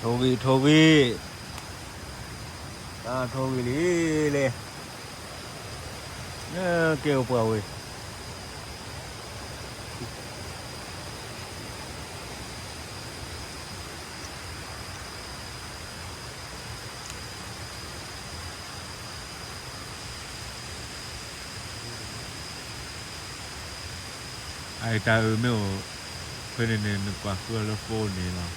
ထိၣ်ဂံၢ် ထိၣ်ဂံၢ်, တၢ်ထိၣ်ဂံၢ်လံလဲၣ်, နကဲအိၣ်ပှၤဝဲ အတၢ်အုးမ့ၢ်အိၣ် ဖဲန့ၣ်န့ၣ် နကွၢ်ဃုအီၤလၢ phone န့ၣ်လီၤ.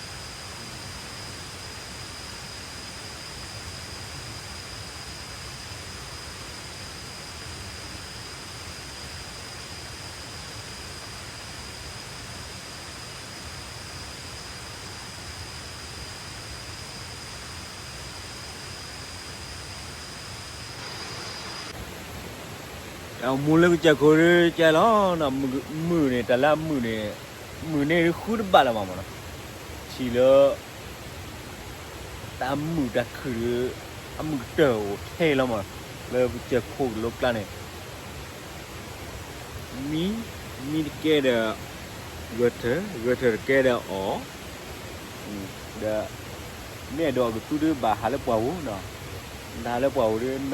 တၢ်မူလၢကစၢၢ်ခိၣ်ဒ်ကဲလီၤ, မုၢ်န့ၣ် တၢ်လၢအမုၢ်န့ၣ်, မုၢ်န့ၣ်ဒ်ဃုတဘၣ်လၢၤဘၣ်မးနီၤ, ထံၣ်လၢ တၢ်မုာ်တၢ်ခုၣ်ဒီး အမုာ်ကတၢၢ်အိၣ်ထဲလီၤမး, လၢကစၢၢ်ခိၣ်ကလိကျါန့ၣ်, မံ, မံတကဲဒီး ဂဲၤထၢၣ်, ဂဲၤထၢၣ်တကဲဒီးအီၣ်, ဒီး မ့ၢ်အဲၣ်ဒိးအီၣ်ကသူဒ်ဘၣ်ဟးလၢပှၢ်ပူၤနီၤ, နဟးလၢပှၢ်ပူၤဒီး အီၣ်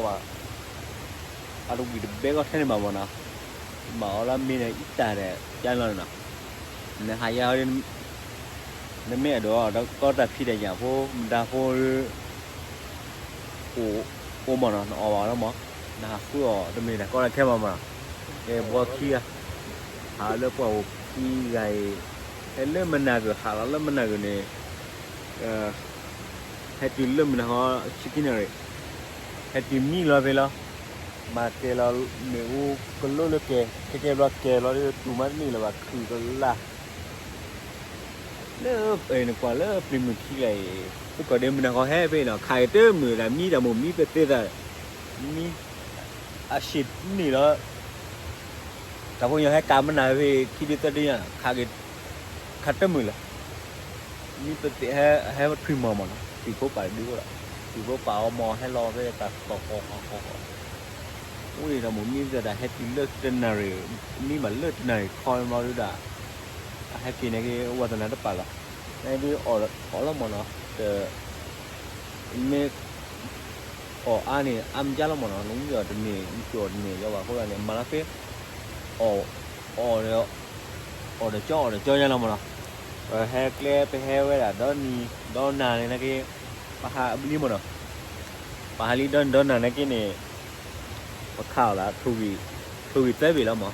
ဘၣ် အတဝံၣ်တဘဲကီထဲန့ၣ်ဘၣ်မးနီၤ, မၤအီၣ်လၢမ့ၢ်ဒီးအံတၢ်ဒီးကၢလီၤန့ၣ်နီၤ, နဟးယါဒီး နမ့ၢ်အဲၣ်ဒိးအီၣ်ဒီးကီတၢ်ဖံးတၢ်ညၣ်ဖိ မတၤဖိ အိၣ်မးနီၤ နအီၣ်ဘၣ်လီၤမး, နဟးဃုအီၣ်တမ့ၢ်တၢ်ကီတၢ်ခဲဘၣ်မးနီၤ, ကဲဘှီခံဂၤ, ဟးလၢပှၢ်ပူၤခံဂၤအံၤ, ဟဲလၢမနၤဂၢၢ် ဟးလီၤလၢမနၤဂၢၢ်န့ၣ် ဟဲတုၤလၢမုၢ်နၤခီ ဆံခံနၣ်ရံၣ်, ဟဲတုၤမံလီၤဖဲလီၤ, မၤကဲလီၤမ့ၣ်အူကလိလၢကဲ, ခဲကဲဘျီကဲလီၤဒီး တူၢ်မးတန့ၢ်လၢၤဘၣ် ခုၣ်ကလာ် လၢ နကွၢ်လၢပျံၤမုၢ်ခံဂၤအံၤ, သုကီၢ်ဒ့မုၢ်နၤခီဟဲဖဲအံၤနီၤ ခးက့ၤတမုာ်ဒီး မံတၢ်မိၢ်မံပသ့သး, မံ အရှံးန့ၣ်လီၤ, တၢ်ဖိညါဟဲကးမနၤဖဲခံဒုသၢဒုညါ ခးက့ၤ ခးတမုာ်လၢၤ, မံပသ့ဟဲ ဟဲထွံၣ်မီၢ်မးနီၤ ထွံၣ်ဖိပာ်တဒုအိၣ်ဒီး ထွံၣ်ဖိပာ်အီၤမီၢ်ဟဲလီၤဖဲတၢ်ဃီဃီဃီဃီ အိၣ်ဒီးမိၢ်မံပသ့တၢ်ဟဲတုၤလၢတနၣ်ရံၣ်, မံဘၣ်လၢတနၣ်ရံၣ်ခီမီၤဒုဒီး အဟဲက့ၤန့ၣ်က့ၤ ဝါသနာတပာ်လီၤ, နဒုးအီၣ်လီၤမးနီၤ, တ မ့ၢ် အီၣ်အါန့ၣ် အါမးလီၤမးနီၤ, နဝံအီၣ်တန့ၢ် နကၠီၣ်အီၣ်တန့ၢ် ယီၤဘၣ်အဃိသတးန့ၣ် မၤလီၤဖဲ အီၣ် အီၣ် အီၣ်တကၠီ အီၣ်တကၠီညါလီၤမးနီၤ, ပဟဲကျဲ ပဟဲဝဲဒၣ်ဒီနံၤဒီနၤန့ၣ်နာ်က့ ပဟးအဘျံမးနီၤ, ပဟးလံဒီနံၤဒီနၤနာ်က့န့ၣ် ပခးအီၣ်သး ထိၣ်ဂံၢ်သၢဘ့ၣ်လီၤမး,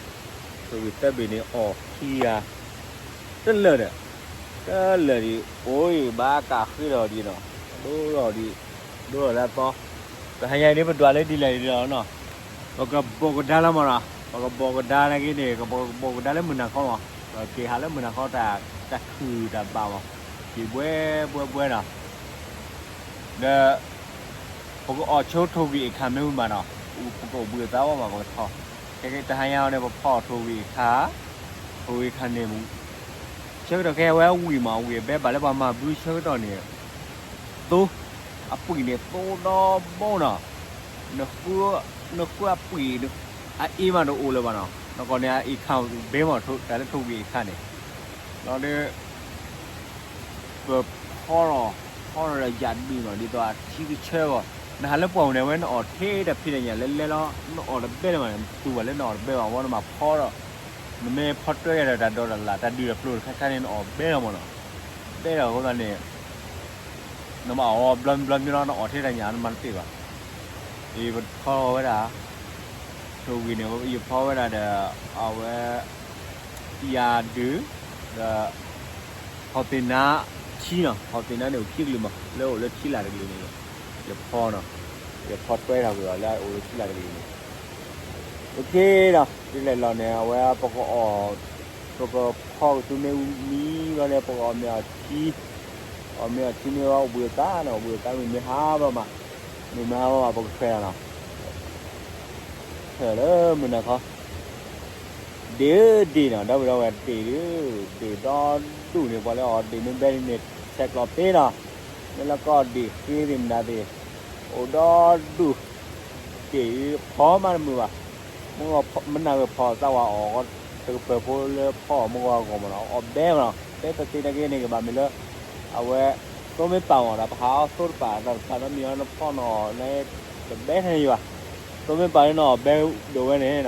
ထိၣ်ဂံၢ်သၢဘ့ၣ်န့ၣ် အီၣ်ခံဂၤ တလၢာ်ဒီး တလၢာ်ဒံး အိၣ်ဘၣ်ကးဃ့ဒီးဒံးနီၤ, ဒိၣ်ထီၣ်ဒံး ဒိၣ်ထီၣ်လၢအသီ, တဟါညါအံၤဒ်ပဒွးလၢဒ်လဲၣ်ဒ်လီၤနီၤ, ပကဘီၣ်ကဒါလီၤမးနီၤ, ပကဘီၣ်ကဒါနာ်က့န့ၣ် ပကဘီၣ်ကဒါလၢမုၢ်နၤခီမး, ပက့ၤဟးလၢမုၢ်နၤခီ တၢ်ခုၣ်တၢ်ဘၣ်မး, က့ၤဘှဲဘှဲဘှဲနီၤ ဒီး ပကအီၣ်ဆိထိၣ်ဂံၢ်အခါမ့ၢ်ဝံၤမးနီၤ, ပကအိၣ်ဘှံးအသးဝဲမး ပကထီၣ်, ခဲကဲတဟါညါအံၤန့ၣ် ပဖီအီၣ်ထိၣ်ဂံၢ်အခါ, ထိၣ်ဂံၢ်အခါန့ၣ် ဆၢကတီၢ်ခဲအံၤဝဲအဝံၣ်မး အဝံၣ်အဘဲဘၣ်လၢပှၤမၤဘုဆၢကတီၢ်န့ၣ်, သိ အပှံာ်န့ၣ်သိဒီဘိနီၤ, နဃုအပှံာ် အအ့မးတအိၣ်လၢၤဘၣ်နီၤ, နကီၢ်န့ၣ်အအ့ခါဘဲမး တၢ်လၢထိၣ်ဂံၢ်အခါန့ၣ်, ဒီး ပဖီထီၣ် ဖီထီၣ်ဒီးယၣ်ဒုးနီၤ ဒ်သိးအထံကဆၢဂီၢ်, နဟးလၢပှၢ်ပူၤန့ၣ် အဝဲနအီၣ်ထဲတၢ်ဖံးတၢ်ညၣ်လဲၤလဲၤလီၤ, နအီၣ်တဘဲလၢၤဘၣ်န့ၣ် တူၢ်ဘၣ်လၢနအီၣ်တဘဲဘၣ် အဝဲနဘၣ်ဖီထီၣ်, နမ့ၢ်ဖီတွဲကဒီးတၢ်ဒိးတၢ်လၣ် တၢ်ဒုးတၢ်ပျိၤတခါခါန့ၣ် နအီၣ်ဘဲလီၤမးနီၤ, ဘဲလီၤအဃိသတးန့ၣ် နဘၣ်အီၣ်ဘျီမံၤဘျီမံၤလီၤ နအီၣ်ထဲတၢ်ညၣ်နမၤတသ့ဘၣ်, ယဖီဝဲဒၣ် ထိၣ်ဂံၢ်န့ၣ် ယဖီဝဲဒၣ်ဒီး အဝဲ ယၤဒုး ဒီး ဖီသ့ၣ်နါထံနီၤ, ဖီသ့ၣ်နါန့ၣ်အိၣ်ခံကလုာ်မး လၢအိၣ်လၢထံလာ်တကလုာ်န့ၣ် ယဖီနီၤ, ယဖီတွဲထီၣ်ကွံာ်အီၤလၢအအိၣ်လၢထံလာ်တကလုာ်န့ၣ်, အိၣ်ခ့ဒီး ဒ်လဲၣ်လီၤန့ၣ် အဝဲပကအီၣ်, ပကဖီကသူမ့ၢ်မံဘျီန့ၣ် ပကအီၣ်မ့ၤအီထံ, အီၣ်မ့ၤအီထံမ့ၢ်ဝဲအိၣ်ဘှံးအသးန့ၣ် အိၣ်ဘှံးအသးမ့ၢ်မ့ၢ်ဟါဘျီမး, မ့ၢ်မ့ၢ်ဟါဘျီမး ပကထွဲလီၤနီၤ ထွဲလၢမုၢ်နၤခီ, ဒ့ၣ်ဒ့ၣ်နီၤ ဒီပုၢ်ဒီဝဲၢ်ဒ့ၣ်ဒုး, ဒ့ၣ်ဒီဒူၣ်န့ၣ် ပှၤလၢအီၣ်ဒ့ၣ်မ့ၢ်ဘဲန့ၣ် ဆဲးကျိးသ့နီၤ, မ့ၢ်လၢကီၢ်ဒ့ၣ်ဃ့သ့ၣ်မတၤသ့ၣ်, အိၣ်ဒီဒူၣ်, ဒ့ၣ်ဖီမးတမုာ်ဘၣ်, မနၤဂ့ၤဖီသးဝဲအီၣ်, တကပၢၤဖိလၢဖီအီၣ်မုၢ်ဂီၤအဂီၢ်မးနီၤ အီၣ်ဘဲမးနီၤ, ဘဲသ့ၣ်သ့ၣ်နာ်က့န့ၣ် ကဘၣ်မ့ၢ်လၢ အဝဲ သိမ့ၢ်ပာ်မးဒီး ပဟးအီၣ်သိတပာ် တၢ်တပာ်နီတမံၤအီၤ နဖီၣ်နီၤအီၤ နတဘဲထဲန့ၣ်ယဘၣ်. သိမ့ၢ်ပာ်န့ၣ်နီၤ ဘဲဒိးဝဲန့ၣ်နီၤ. အ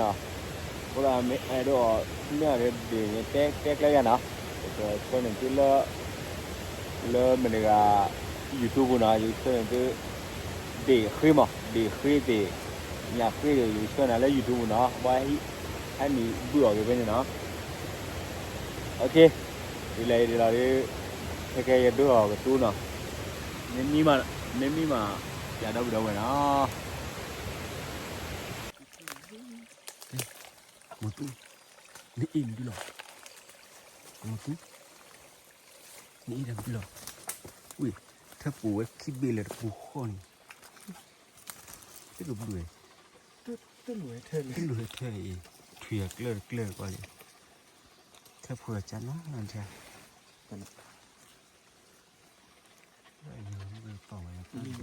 ဃိသတးမ့ၢ်အဲၣ်ဒိးအီၤ မ့ၢ်အီၤဒီးဒ့ၣ်န့ၣ် တဲတဲကျဲယၤနီၤ. ယကဆှၢန့ၢ်သုလၢ လၢမတၤတဂၤ YouTube ပူၤနီၤ ယကဆှၢန့ၢ်သု ဒ့ၣ်ဃ့မး ဒ့ၣ်ဃ့သ့ၣ် ညၣ်ဃ့သ့ၣ် ယကဆှၢနၤလၢ YouTube ပူၤနီၤ ဘၣ် ဟဲနုာ်ဘုၣ်အီၤက့ၤဖဲန့ၣ်နီၤ. ဒ်လဲၣ်ဒ်လဲၣ်ဒီး ခဲကဲယဒိၣ်အီၤကတူၢ်နီၤ. မ့မ့ၢ်မး ယဒီပုၢ်ဒီဝဲၢ်နီၤ. မိၢ်သူ, နအ့ၣ်မနုၤလီၤ. မိၢ်သူ, နအ့ၣ်တၢ်မနုၤလီၤ. ဝ့ၢ်, ထၢပူၤဝဲခံဘ့ၣ်လၢတပူၤဃီန့ၣ် တကဘျုး, တလိၣ်ဟဲထၢအံၤ, ထွံၣ်အကျၢၢ်တကျၢၢ်ကွၢ်လံ, ထၢဖှိၣ်အကၢနီၤနီၤ,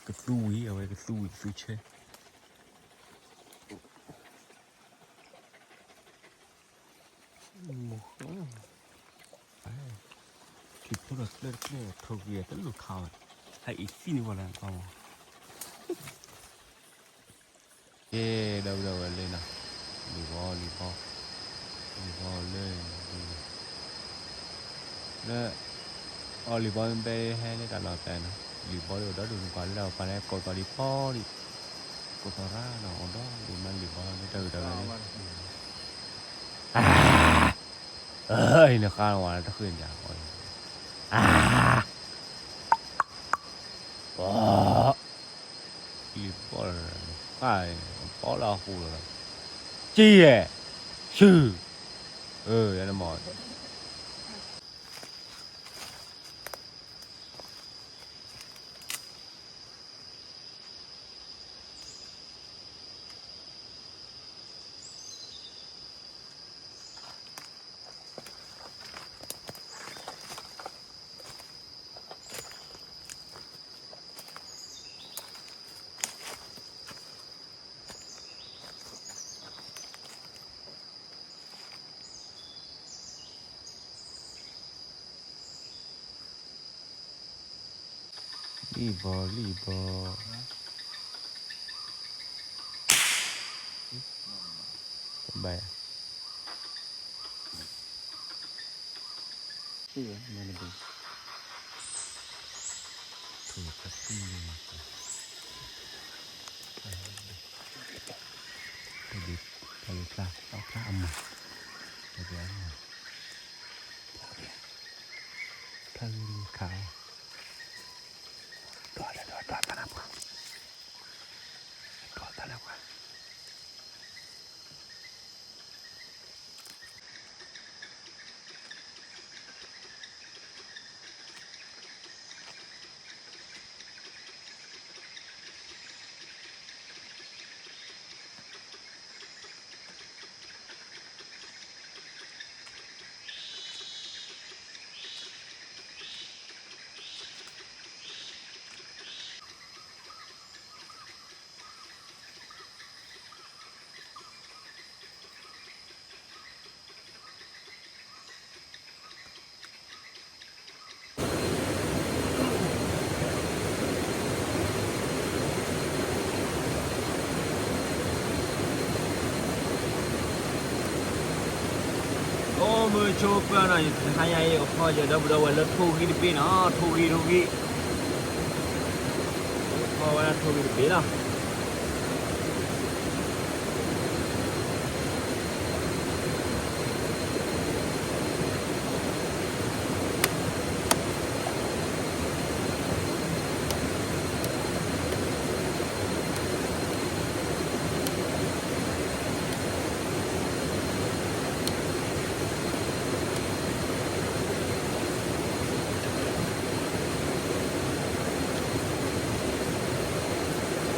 ကသူဝံၤ အဝဲကသူဝံၤကသူဆၢ ထံဖိဒီးကျၢၢ်တကျၢၢ် ထိၣ်ဂံၢ်တလိၣ်ခးဝဲ, ဟဲအံၤသံန့ၢ်ဝဲလၢကီၢ်မး, ကဲ ဒီပုၢ်ဒီဝဲၢ်လၢနီၤ, လံာ်ဘီ လံာ်ဘီ, လံာ်ဘီလၢ လၢ အီၤလံာ်ဘီမ့ၢ်ဘဲဟဲလၢတၢ်လီၢ်ဖဲနီၤ, လံာ်ဘီလၢအိၣ်ဒီဒူၣ်နကွၢ်လၢတၢ်ပၤန့ၣ် ကိးသီၣ်ဒံးဖီဒံး, ကိးသီၣ်ရၣ်နီၤ အိၣ်ဒီဒူၣ်မးလံာ်ဘီလၢတၢ်ဂ့ၢ်တၢ်ဝဲလၢ အံၤနဃါဝဲတဃုန့ၣ်, အါ လံာ်ဘီလၢနဃါန့ၣ် ဘီလၢအဃိလီၤ, က့ယဲၢ်, ဆူ, အၢ ယနမီၢ် လံာ်ဘီ လံာ်ဘီ, ဘၣ်ယၤ တၢ်ဂ့ၢ်ဖျါ အီၣ်ဖျါအမၤ, တၢ်ဂ့ၢ်အမၤ, ဖျါလံခါအီၤ, ဒီးဒီးဒီးသးနါပှၤ, ဒီးသးနါပှၤ အိၣ်မုာ်ဆိးပၢၤနီၤ, တဟါညါအံၤ အိၣ်ဖီယဒီပုၢ်ဒီဝဲၢ်လၢထိၣ်ဂံၢ်တဘ့ၣ်နီၤ, ထိၣ်ဂံၢ် ထိၣ်ဂံၢ်, အိၣ်ဖီဝဲဒၣ်ထိၣ်ဂံၢ်တဘ့ၣ်လီၤ. ဆ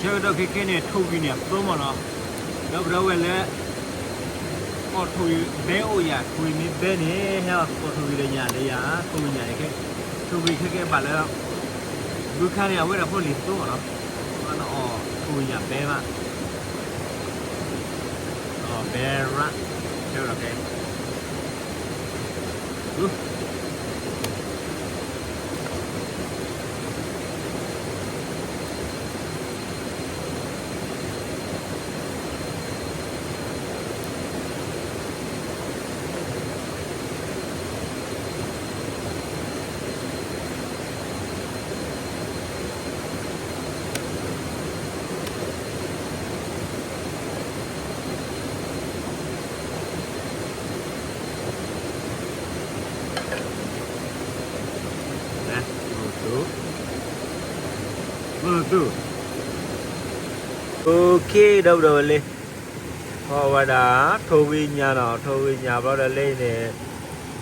ၢကတီၢ်ခဲခဲန့ၣ် ထိၣ်ဂံၢ်န့ၣ် အသိမးနီၤ, ဒီပုၢ်ဒီဝဲၢ်လၢ အီၣ်ထိၣ်ဂံၢ်ဘဲအိၣ်ယၤ, ထိၣ်ဂံၢ်မ့ၢ်ဘဲန့ၣ် ဟဲအီၣ်သကိးထိၣ်ဂံၢ်ဒီးညၣ်ဒီးယၤ, ထိၣ်ဂံၢ်ညၣ်န့ၣ်ခဲ, ထိၣ်ဂံၢ်ခဲကဲဘၣ်လၢ ဘုခါန့ၣ် အဝဲဒၣ်ဖိလံၤသိမးနီၤ, အီၣ်ထိၣ်ဂံၢ်ညၣ်ဘဲမး, အီၣ်ဘဲရၣ် မ့ၢ်တူ, အိၣ်ခ့ ဒီပုၢ်ဒီဝဲၢ်လံ, ဖီဝဲဒၣ် ထိၣ်ဝံၣ်ညၣ်နီၤ, ထိၣ်ဝံၣ်ညၣ်ဘျီဒီးလၢန့ၣ်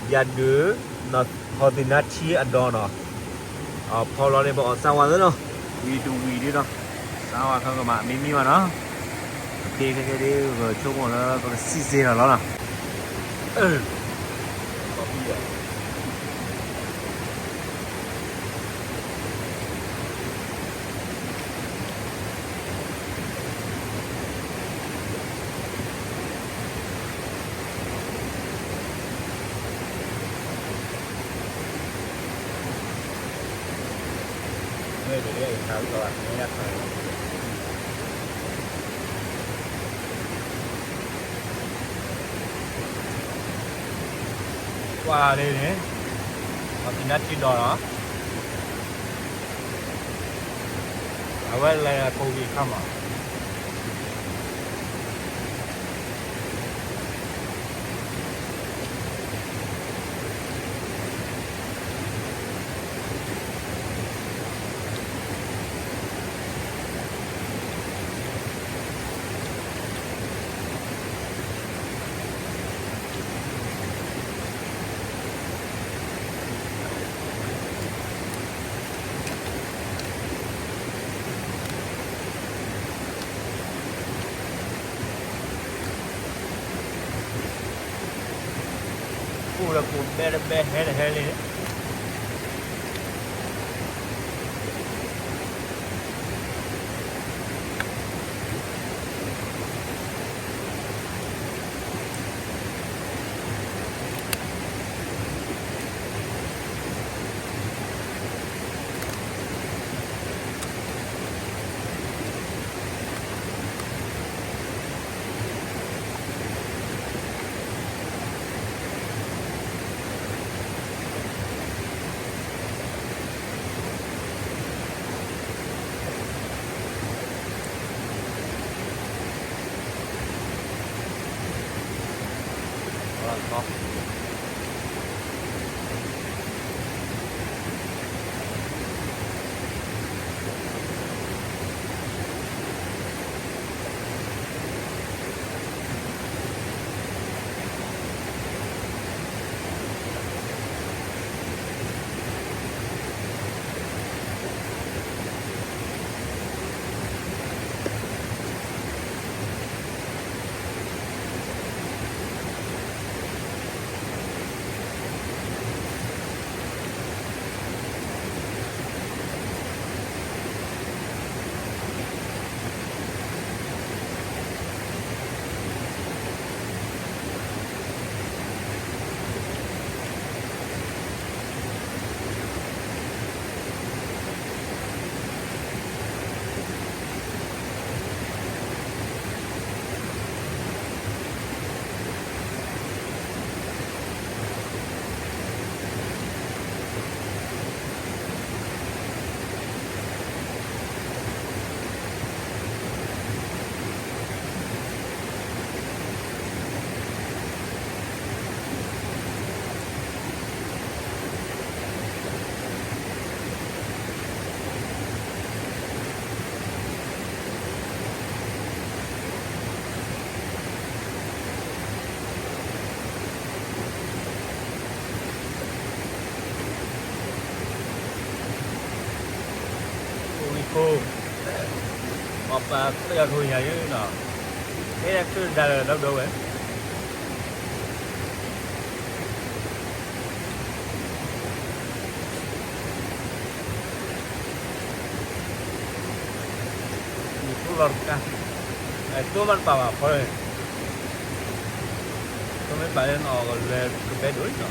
ယၤဒုး ဟီၣ်သ့ၣ်နါထံအဒီနီၤ, ဖီဘျီန့ၣ် ပအီၣ်စၢဝါသ့နီၤ, ဝံၤတဝံၤဒ်နီၤ, စၢဝါခီကမး မ့မ့ၢ်ဘၣ်နီၤ, ခဲခဲဒ် ပကဆိကမိၣ်လၢ ပကစံးစ့ၢ်နီၤလီၤနီၤ. ကွၢ်လၢန့ၣ် အီၣ်သ့ၣ်နါထံဒီနီၤ, အဝဲလဲၤကိးဝံၤအခါမး အိၣ်ဒီးကိးဘဲတဘဲ ဟဲတဟဲလံ. ဝံၤခိၣ်, ပှၤပာ်သၢယၤထိၣ်ညါယုနီၤ, ဟဲဒၣ်ဆၢတဒါလၢဒီပုၢ်ဒီဝဲၢ် မ့ၢ်ထူလီၤတကါ, တိၢ်မးတပာ်ဘၣ်ဖီလၢ, တိၢ် မ့ၢ်ပာ်လၢနီၢ်ကလဲၤကဘဲဒိၣ်နီၤ.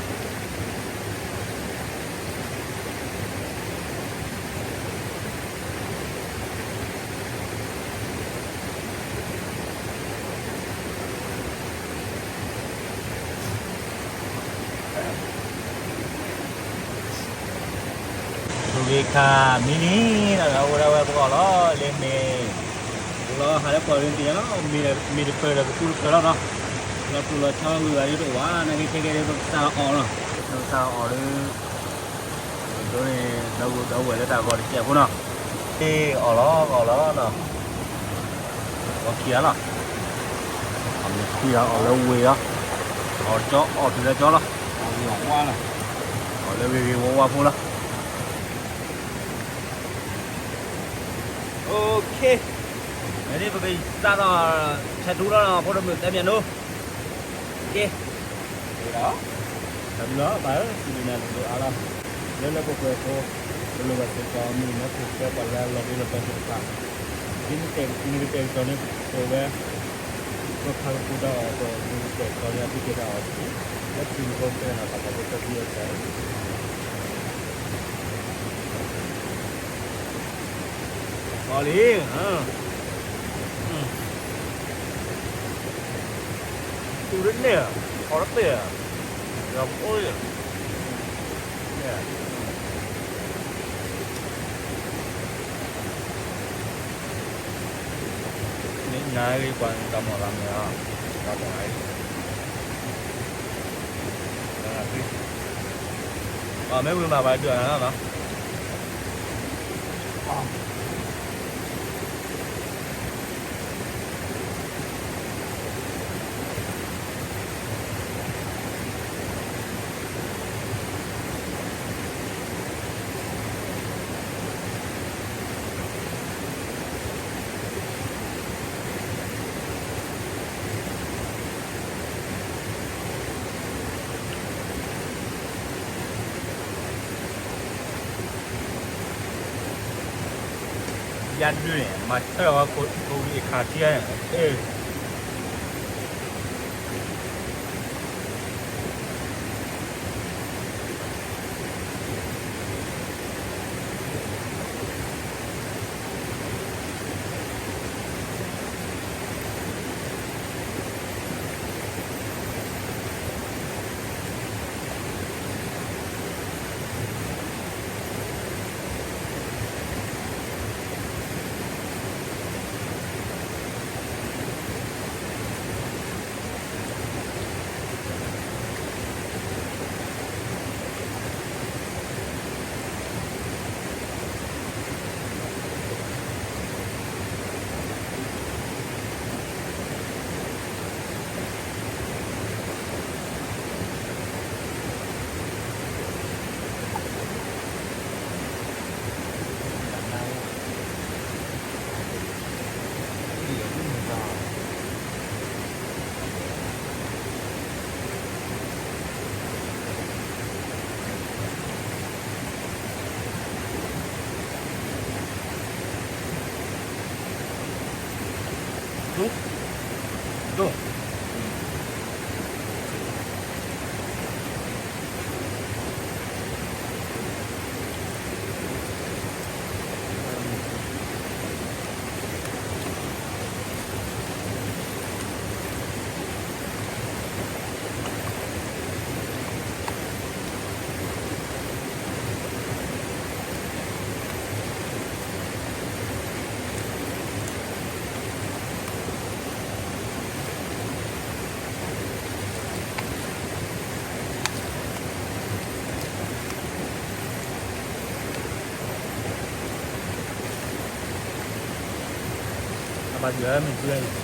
သူၣ်ဂ့ၤခါမံၤလံနီၤ, အိၣ်ဒၣ်ဝဲပဂီၢ်လီၤ လၢမ့ၢ် လီၤဟးလၢပှၤရင်းသ့ၣ်ညါလီၤ, မ့ၢ်တပၢၢ်ဒီးပသူတပၢၢ်လီၤနီၤ, လီၤတူၢ်လီၤဆီဝံၤဘၣ်ဒ်တအိၣ်ဘၣ်, နာ်က့ခဲကဲဒ်ပကစၢ်လီၤအီၣ်နီၤ, ပကစၢ်လီၤအီၣ်ဒီး ဒ်န့ၣ် ဒီဝဲၢ်လၢတၢ်ဂီၤတစဲးဖိနီၤ, အ့ၣ်အီၣ်လီၤအီၣ်လီၤနီၤ, အီၣ်ခံဂၤလီၤ, အီၣ်မ့ၢ်ခံဂၤအီၣ်လၢဝ့ၢ်လီၤ, အီၣ်ကၠီအီၣ်တုၤလၢကၠီလီၤ, အီၣ်ဝါလီၤ, အီၣ်လၢဂ့ၤဂ့ၤဝါဝါဖိလီၤ. အ မ့ၢ်ဒ်ပကစးထီၣ် ထဲတူလီၤနီၤ ဖိဒိၣ်မုၣ်သဲမၠးနိ, ကဲ, တၢ်ဘျုးလီၤ ပၢ်ဧၢ, စံးဘျုးနၤဒိၣ်ဒိၣ်အါလီၤ, လၢလၢပှဲၤပှဲၤဖိ ပလိၣ်ဘၣ်စ့ၢ်ကီးမုၢ်နၢ်ခိၣ်ကျဲပှၤလၢအလီၤဒိလီၤတီၤသ့ၣ်တဖၣ်, ဒ်နကတဲာ်ကတီၤန့ၣ် ကတဲာ်ဝဲ ပဖးကပူၤတၢ်အီၣ်အသိး နကတဲာ်ကတီၤန့ၣ် အသုကဲတၢ်အီၣ်တက့ၢ်, လၢခံမုၢ်ဃီကဲနီၤ တၢ်သးဘိးကဲဒ်အံၤ အီၣ်လံ, တူၢ်တန့ၢ်, အီၣ်တသ့, ယၤအိၣ်, နၤဂ့ၤကွၢ်တၢ်မီၢ်လၢမ့ၢ်ဧါ, တၢ်မီၢ်လၢအံၤ, မ့ၢ်ဝံၤမၤပှၤဒုးအီၣ်နၤလီၤနီၤ. ယၤဒုးန့ၣ် မၤဆၢဝဲ ကိးဝံၤအခါထံန့ၣ်, အ့ၣ် အဘၣ်ဒုးမ့ၢ်ဒုးအံၤ ဘၣ်မံၤ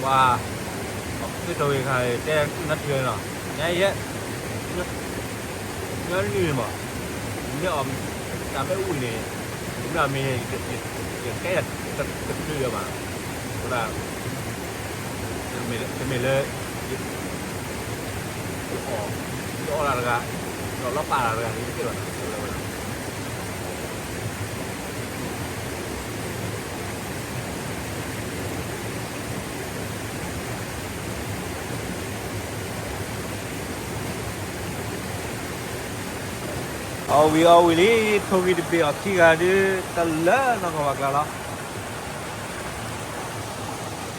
ပှၤ သ့ၣ်ထီၣ်ဂ့ၤခါ တဲနၢ်ထံၣ်လီၤနီၤ, ညါယဲ ညီနုၢ်န့ၣ်မး, မ့ၢ်အီၤ တၢ်မ့ၢ်ဝံၤန့ၣ် မ့ၢ်အီၤမ့ၢ်န့ၣ် ယကဲတချုးလၢၤဘၣ်, အဃိဒၣ် တမ့ၢ်လၢ ယအီၣ် ယအီၣ်တၢ်တဂၤ, ယအီၣ်လီၤပာ်တၢ်တဂၤန့ၣ် ယတသ့ဘၣ်နီၤ. အီၣ်ဝံၤအီၣ်ဝံၤလံ, ထိၣ်ဂံၢ်တဘ့ၣ်အီၣ်ခံဂၤဒုး တလၢနီၢ်ကီၢ်ဘၣ်ကျါလီၤ.